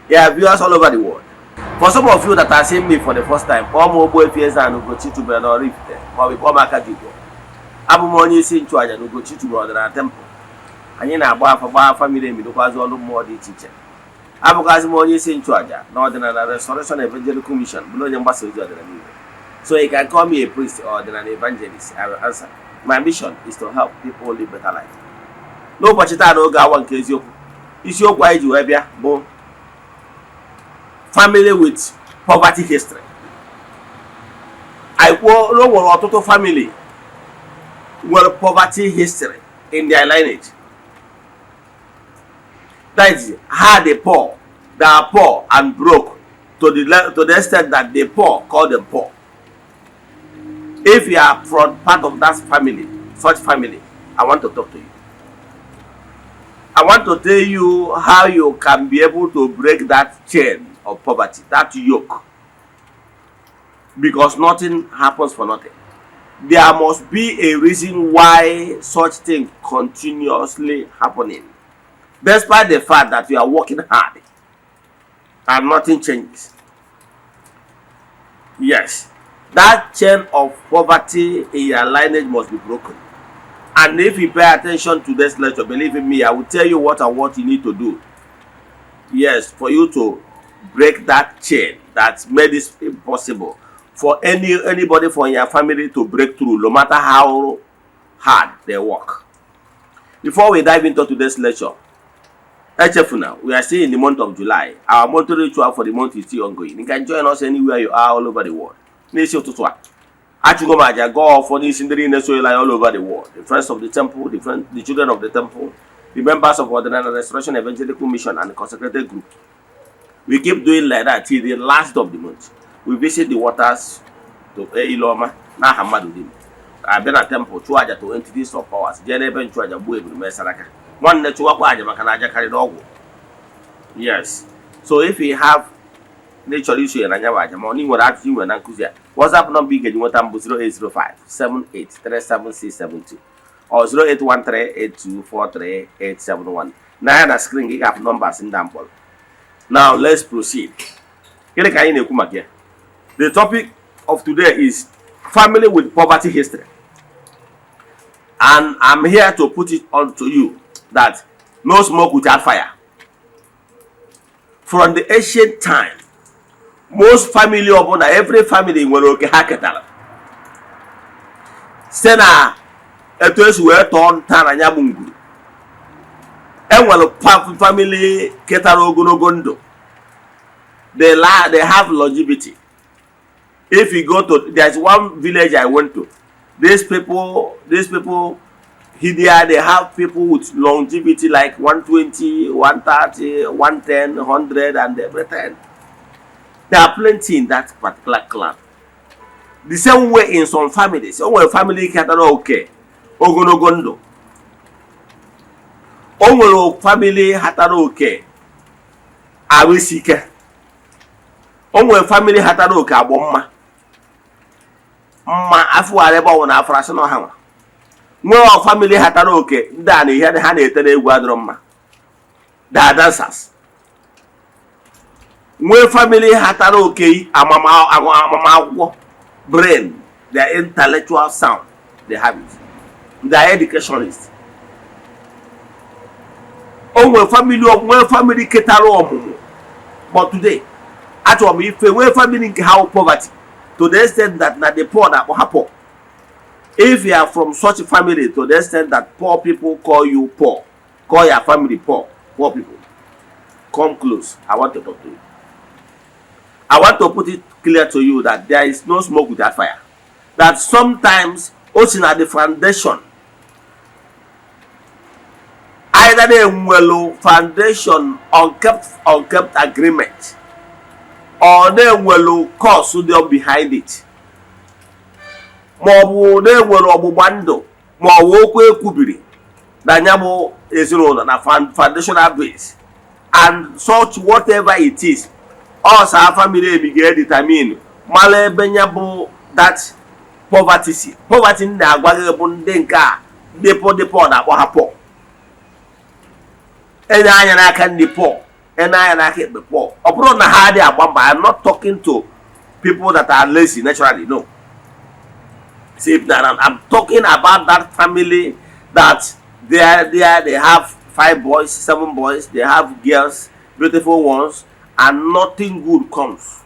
Yeah, viewers all over the world. For some of you that are seeing me for the first time, kpọọ m Ogbuefi Eze-Ana Ugochi tubelu n'Oraifite maọbụ kpọọ m Akajiugo. Abụ m onye isi nchụaja na Ugochi tubelu ọdịnala temple. Anyị na-agba afa, gbaa afa miri emi, dụkwazị ọrụ mmụọ dị iche iche. Abụkwazị m onye isi nchụaja na Ọdịnala Restoration Evangelical Mission, bụrụ onye mgbasa ozi ọdịnala Igbo. So you can call me a priest or ọdịnala evangelist, I will answer. My mission is to help people live better life. N'ụbọchị taa, n'oge awa nke eziokwu, isiokwu anyị ji wee bịa bụ family with poverty history. Anyị kwuo na o nwere ọtụtụ family nwere poverty history in their lineage. That is, how the poor, they are poor and broke to the extent that the poor call them poor. If you are from part of that family, such family, I want to talk to you. I want to tell you how you can be able to break that chain of poverty, that yoke. Because nothing happens for nothing. There must be a reason why such thing continuously happening, despite the fact that you are working hard and nothing changes. Yes, that chain of poverty in your lineage must be broken. And if you pay attention to this lecture, believe in me, I will tell you what and what you need to do. Yes, for you to break that chain that made this impossible for anybody from your family to break through, no matter how hard they work. Before we dive into today's lecture, echefuna, we are still in the month of July. Our monthly ritual for the month is still ongoing. You can join us anywhere you are all over the world. N'isi ụtụtụ a, achụgo m aja, gọọ ọfọ n'isi ndị niile sonyela anyị all over the world, the friends of the temple, the children of the temple, the members of Ọdịnala Restoration Evangelical Mission and the consecrated group. We keep doing like that till the last of the month. We visit the waters to pay ile ọma n'aha mmadụ dum, abịa na temple, chụọ aja to entities of powers, jee n'ebe nchụaja, gbuo ebulu, mee saraka. Nwanne, chụwakwa aja maka na aja karịrị ọgwụ. Yes, so if you have na ị chọrọ isonye na anya bụ aja, ma ọ na ị nwere ajụjụ ị nwere na nkụzi a, WhatsApp nọmba ị ga-eji nweta m bụ 0805 7837672 or 08138243871. Na ya na screen gị ga-afụ numbers ndị a mkpọrọ. Now let's proceed. Gịnị ka anyị na-ekwu maka ya? The topic of today is family with poverty history, and I'm here to put it on to you that no smoke without fire. From the ancient time, most family ọbụla, every family nwere oke ha ketara site na etu esi wee tọọ nta na ya bụ ngwuru. Enwere family ketara ogologo ndụ. They have longevity. If you go to, there's one village I went to. These people here, they have people with longevity like 120, 130, 110, 100 and everything. There are plenty in that particular clan. The same way in some families, o nwere family ketara oke ogologo ndụ, o nwere family hatara oke arụ isi ike, o nwere family hatara oke agbọ mma mma afụghara ebe ọ bụ na afọ asị na ọha nwa nwee family hatara oke ndị a na ihe ha na-ete n'egwu adịrọ mma, they are dancers. Nwee family hatara oke amamakwụkwọ, brain, their intellectual sound, they have it, they are educationist. O nwere family, nwee family ketara ọmụmụ. But today, achọrọ m ife nwee family nke ha wụ poverty to the extent that na the poor na-akpọ ha poor. If you are from such a family to the extent that poor people call you poor, call your family poor, poor people, come close. I want to talk to you. I want to put it clear to you that there is no smoke without fire, that sometimes o si na the foundation, either na-enwelu foundation unkept agreement or na-enwelu cause dị behind it, ma ọ bụ na-enwere ọgbụgba ndụ, ma ọ bụ okwu ekwubiri na ya bụ ezinụlọ na foundational base and such. Whatever it is, ọsọ afa miri emi ga-edetermine mara ebe ya bụ that poverty si. Poverty m na-agwa gị bụ ndị nke a, ndị poor, ndị poor na-akpọ ha poor. Enye anya n'aka ndị poor. Ene anya n'aka ekpe, poor. Ọ bụrụ na ha adịghị agba mbọ, I'm not talking to people that are lazy naturally, no. See, now I'm talking about that family that they have five boys, seven boys, they have girls, beautiful ones, and nothing good comes.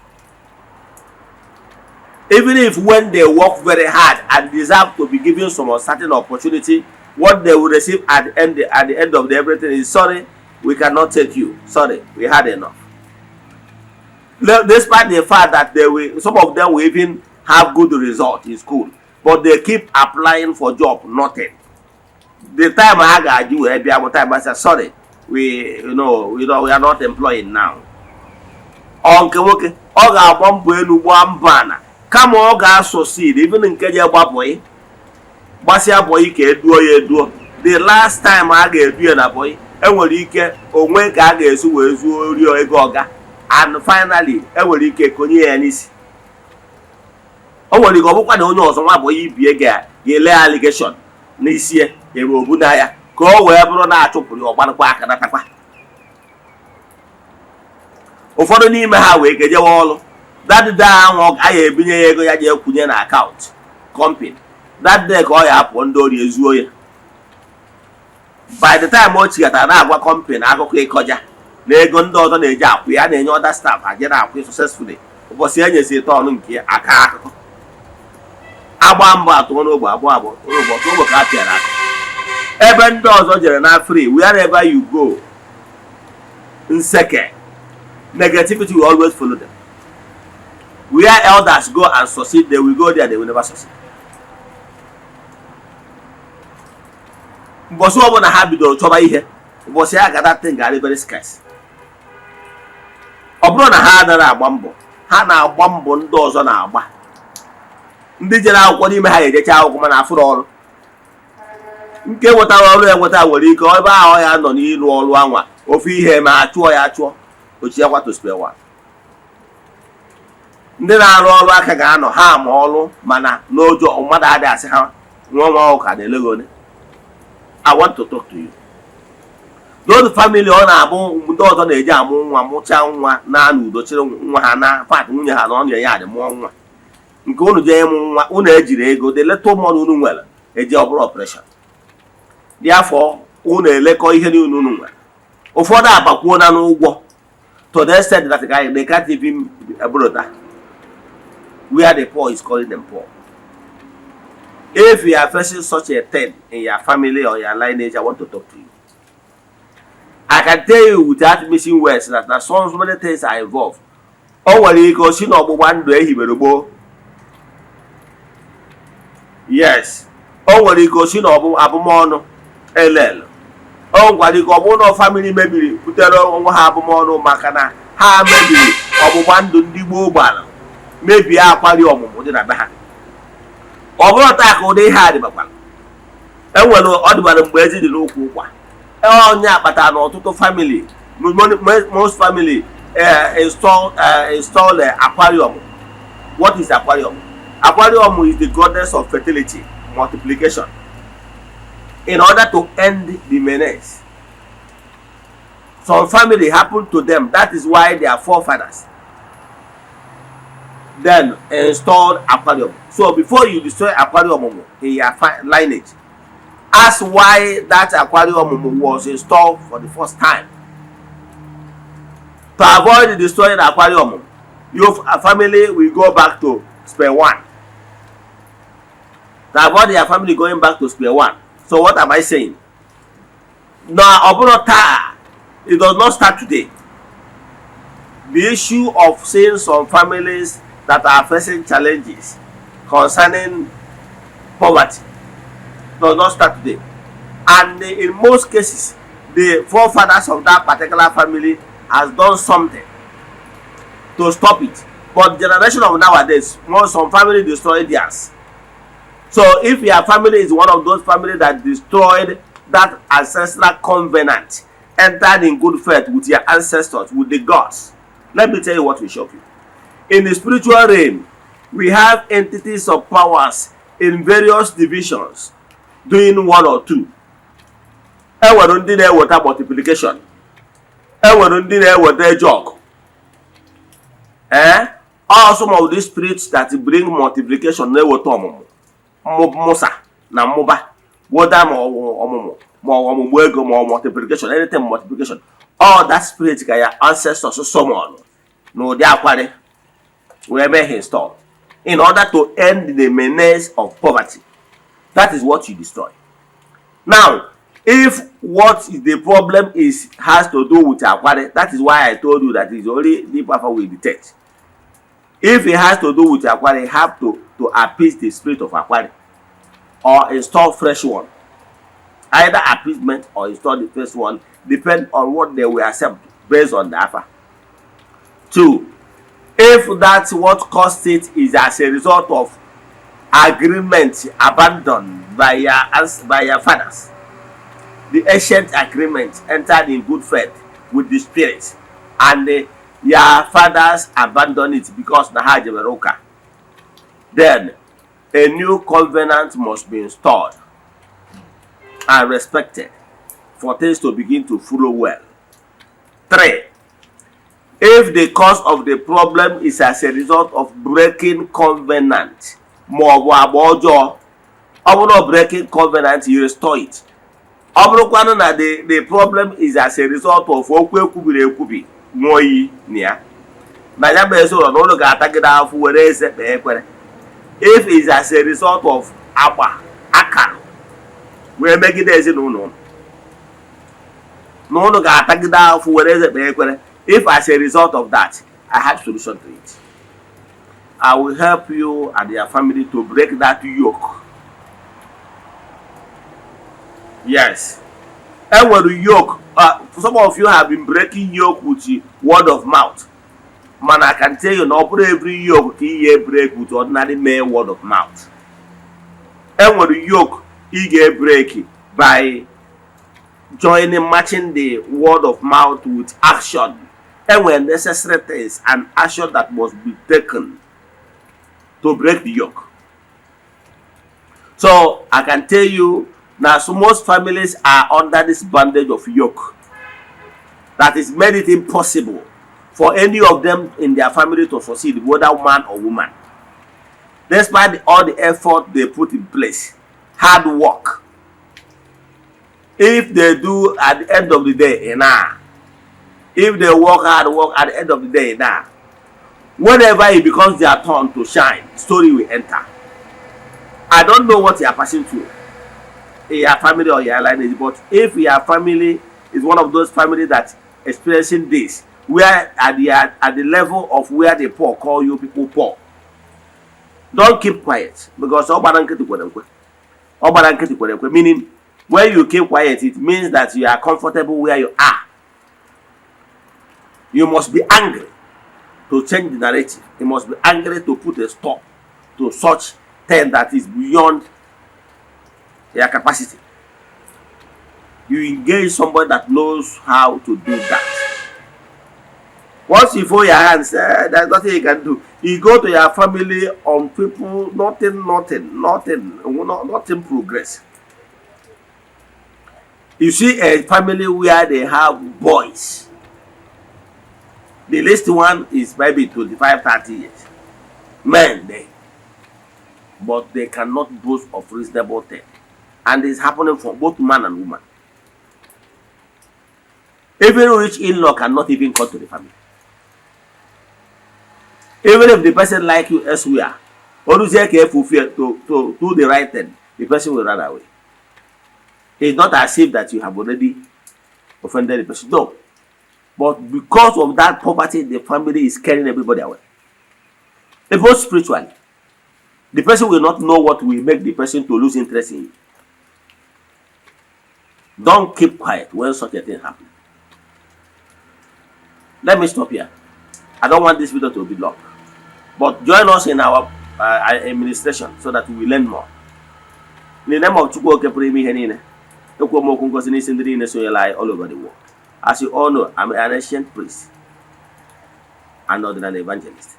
Even if when they work very hard and deserve to be given some certain opportunity, what they will receive at the end of the everything is, "Sorry, we cannot take you. Sorry, we had enough." Despite the fact that they will some of them will even have good result in school, but they keep applying for job, nothing. The time ha ga-ajụ wee bịa bụ time I say, "Sorry, we you know we know we are not employing now." Ọ nke nwoke, ọ ga-agba mbọ elu, gbaa mbọ ana, kama ọ ga-succeed. Even nke ji gba boy, gbasịa boy ka eduo ya eduo, the last time a ga-edu ya na boy, enwere ike onwe ka a ga-esi wee zuo ori ego ọga, and finally enwere ike konye ya n'isi. O nwere ike ọ bụkwa na onye ọzọ, nwa boy ibie, ga-ele allegation n'isi ya, ebe obu na ya ka o wee bụrụ na achụpụrụ ya, ọgbarụkwa aka natakwa. Ụfọdụ n'ime ha wee kejewe ọrụ dadịda ahụ, a ya ebinye ya ego, ya ji ekwunye na account company. That day ka ọ ya apụọ, ndị ori ezuo ya. By the time o chighatara, na-agwa company akụkọ ịkọja na ego ndị ọzọ na-eji akwụ ya, na-enye other staff aje na-akwụ successfully. Ụbọchị e nyesi turn nke ya, aka akụkọ agba mbọ atụọ n'ogbe abụọ abụọ n'ogbe ọtụ ogbe ka a pịara akụ, ebe ndị ọzọ jere na free. Wherever you go, nseke, negativity will always follow them. Where elders go and succeed, they will go there, they will never succeed. Mbọsị ọbụla ha bidoro chọba ihe, ụbọchị ya ga that thing ga-adị very scarce. Ọ bụrụ na ha anaghị agba mbọ, ha na-agba mbọ ndị ọzọ na-agba. Ndị jere akwụkwọ n'ime ha ejecha akwụkwọ, mana afụrụ ọrụ. Nke nwetara ọrụ enweta nwere ike ebe ahụ ya nọ n'ịrụ ọrụ anwa, ofu ihe ma achụọ ya, achụọ ochiakwa to square one. Ndị na-arụ ọrụ aka ga-anọ ha ma ọrụ, mana n'ụjọ mmadụ adịghị asị ha nwa nwa ụka na-ele gị one. I want to talk to you, those family ọ na-abụ ndị ọzọ na-eji amụ nwa, mụchaa nwa na n'udo, chịrị nwa ha na fat nwunye ha na ọ na-enye adị mụọ nwa. Nke unu jee ịmụ nwa, unu ejiri ego, the little money unu nwere eji ọ bụrụ operation. Dị afọ unu elekọ ihe niile unu nwere, ụfọdụ abakwuo na n'ụgwọ to the extent that they can't even borrow that. Where the poor is calling them poor. If you are facing such a thing in your family or your lineage, I want to talk to you. I can tell you without missing words that so many things are involved. O nwere ike o si n'ọgbụgba ndụ ehibere gboo. Yes, o nwere ike o si n'ọbụ abụmọnụ elel. O nwekwara ike ọ bụrụ na family mebiri butere onwe ha abụmọnụ, maka na ha mebiri ọgbụgba ndụ ndị gboo gbara, mebie akwari ọmụmụ dị na be ha. Ọ bụrụ taa ka ụdị ihe a dịbakwara, enwere ọ dịbara mgbe ezi dị n'ụkwụ ụkwa. Onye akpatara na ọtụtụ family, most family install aquarium. What is aquarium? Aquarium is the goddess of fertility, multiplication, in order to end the menace. Some family happen to them, that is why their forefathers then installed aquarium. So before you destroy aquarium in your lineage, ask why that aquarium was installed for the first time. To avoid destroying aquarium, your family will go back to square one. To avoid your family going back to square one. So what am I saying? Na ọ bụrụ taa, it does not start today. The issue of seeing some families that are facing challenges concerning poverty does not start today, and in most cases, the forefathers of that particular family has done something to stop it. But generation of nowadays, most some family destroy theirs. So if your family is one of those family that destroyed that ancestral covenant entered in good faith with your ancestors, with the gods, let me tell you what will shock you. In the spiritual realm, we have entities of powers in various divisions doing one or two. Enwere ndị na-eweta multiplication, Enwere ndị na-eweta jọg. Ee, all some of these spirits that bring multiplication, na-eweta ọmụmụ, mmụsa na mmụba, whether ma ọ bụ ọmụmụ, ma ọ bụ ọmụmụ ego, ma ọ multiplication, anything multiplication, all that spirit ka ya ancestors summon n'ụdị akwari wee mee ha install in order to end the menace of poverty. That is what you destroy. Now, if what is the problem is has to do with akwari, that is why I told you that is only deep afa will detect. If it has to do with akwari, you have to appease the spirit of akwari or install fresh one. Either appeasement or install the first one, depend on what they will accept based on the afa. Two, if that's what caused it is as a result of agreement abandoned by your fathers, the ancient agreement entered in good faith with the spirit, and your fathers abandoned it because na ha jebere ụka, then a new covenant must be installed and respected for things to begin to flow well. Three, if the cause of the problem is as a result of breaking covenant ma ọ bụ agba ọjọọ, ọ bụrụ na breaking covenant, you restore it. Ọ bụrụkwanụ na the problem is as a result of okwu ekwubiri ekwubi, ṅụọ iyi na ya, na ya bụ ezinụlọ na ụlọ ga-atagide afụ were eze kpee ekwere, if is as a result of agba akara wee megide ezinụlọ ụnụ, na ụnụ ga-atagide afụ were eze kpee ekwere, if as a result of that, I have solution to it. I will help you and your family to break that yoke. Yes, enwere yoke. Some of you have been breaking yoke with word of mouth, mana I can tell you na ọ bụrụ every yoke ka ihe break with ordinary mere word of mouth. Enwere yoke ị ga-break by joining, matching the word of mouth with action. Enwere necessary things and action that must be taken to break the yoke. So I can tell you now, so most families are under this bondage of yoke that is made it impossible for any of them in their family to succeed, whether man or woman, despite all the effort they put in place, hard work. If they do, at the end of the day, nah. If they work hard work, at the end of the day, nah. Whenever it becomes their turn to shine, story will enter. I don't know what you are passing through in your family or your lineage, but if your family is one of those family that experiencing this, where at the level of where the poor call you people poor, don't keep quiet, because ọ gbara nkịtị kwere nkwe, ọ gbara nkịtị kwere nkwe, meaning when you keep quiet, it means that you are comfortable where you are. You must be angry to change the narrative. You must be angry to put a stop to such thing that is beyond your capacity. You engage somebody that knows how to do that. Once you fold your hands, there's nothing you can do. You go to your family on people, nothing, nothing, nothing, no, nothing progress. You see a family where they have boys. The least one is maybe 25, 30 years. Men, they, but they cannot boast of reasonable thing. And it's happening for both man and woman. Even rich in-law cannot even come to the family. Even if the person like you elsewhere, oruzie ka efu fear to do the right thing, the person will run away. It's not as if that you have already offended the person. No. But because of that poverty, the family is scaring everybody away. Even spiritually, the person will not know what will make the person to lose interest in you. Don't keep quiet when such a thing happens. Let me stop here. I don't want this video to be long. But join us in our administration so that we will learn more. In the name of Chukwu Oke pụrụ ime ihe niile, ekwu m okwu ngozi n'isi ndị niile sonyere anyị all over the world. As you all know, I'm an ancient priest and ordinary evangelist.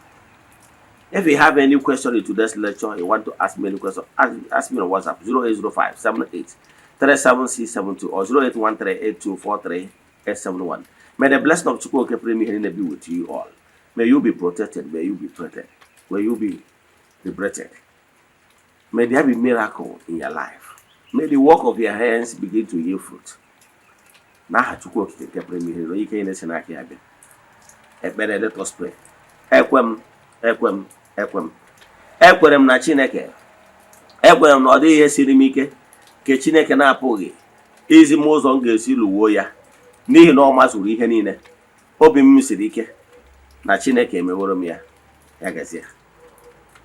If you have any question in today's lecture, you want to ask me any question, ask me on WhatsApp 0805 78 37672 or 0813 8243 871. May the blessing of Chukwu Okike pụrụ ime ihe be with you all. May you be protected, may you be protected, may you be liberated. May there be miracle in your life. May the work of your hands begin to yield fruit. N'aha Chukwu Okike nke pụrụ ime ihe niile, onye ike na-esi n'aka ya bịa. Ekpere, let us pray. Ekwe m, ekwe m, ekwe m. Ekwere m na Chineke. Ekwere m na ọ dịghị ihe siri m ike nke Chineke na-apụghị izi m ụzọ m ga-esi lụwuo ya, n'ihi na ọ mazuru ihe niile. Obi m siri ike na Chineke emeworo m ya. Ya gazie.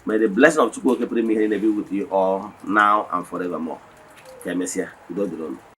May the blessing of Chukwu Okike pụrụ ime ihe niile be with you all now and forevermore. Ka emesịa, udo dịrị unu.